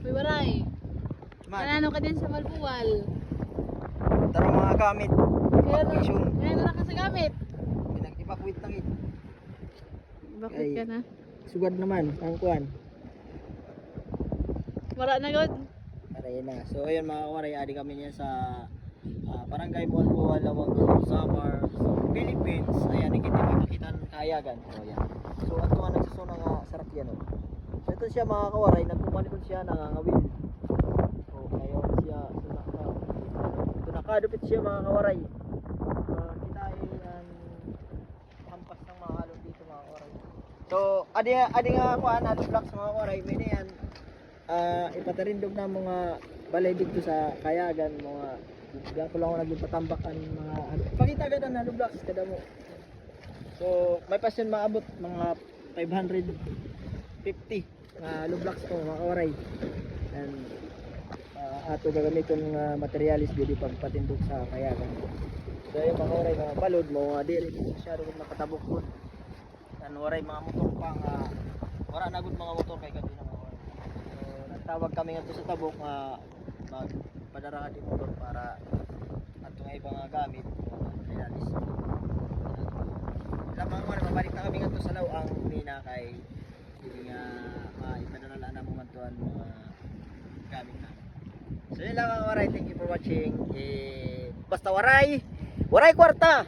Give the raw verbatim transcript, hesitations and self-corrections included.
Uy, Waray. Kanano ka din sa Malbuwal? Tara mga gamit. Kaya na, kaya na lang ka sa gamit. Pinag-evacuate lang eh. Bakit ka na? Sugad naman ang kuan. Wala na gud. Aray na. So ayun mga kawaray, adi kami niya sa ah, Barangay Buwal-Buwal, Lawang, Samar, Philippines. Ayan, nakita mo, nakita ang kahayagan. So ayan. So ato nga nagsusuna nga sarakyan, oh. So ito siya mga kawaray, nagpumalikod siya, nangangawil. So ayun siya, so naka, ito nakadupit siya mga kawaray. Ah, kita ay ang hampas ng mga alon dito mga kawaray. So adi nga, adi nga kuan, hollow blocks mga kawaray, may na yan. Ah, ipatarindog na mga balay dito sa kayagan, mga gakulang na naging patambakan, mga ano. Pakita agad ang hollow blocks kada mo. So may pasyon maabot mga five hundred fifty nga hollow blocks ko mga kawaray. And ah, ato gagamiton nga materialis dito pagpatindog sa kayagan. So yung mga kawaray, mga balod mo, mga diri masyado kung makatabok po. Yan, waray mga motor pa nga, wala na gud mga motor kay gabi na mga waray. So nagtawag kami ngadto sa tabok nga magpadara di motor para adto nga iba nga gamit, mga materialis. Lamang mo, mabalik na kami ngadto sa Lawang, mina kay hindi nga maipadara na mo ngadto ang mga gamit na. So yun lang mga waray, thank you for watching. Eh, basta waray, waray kwarta.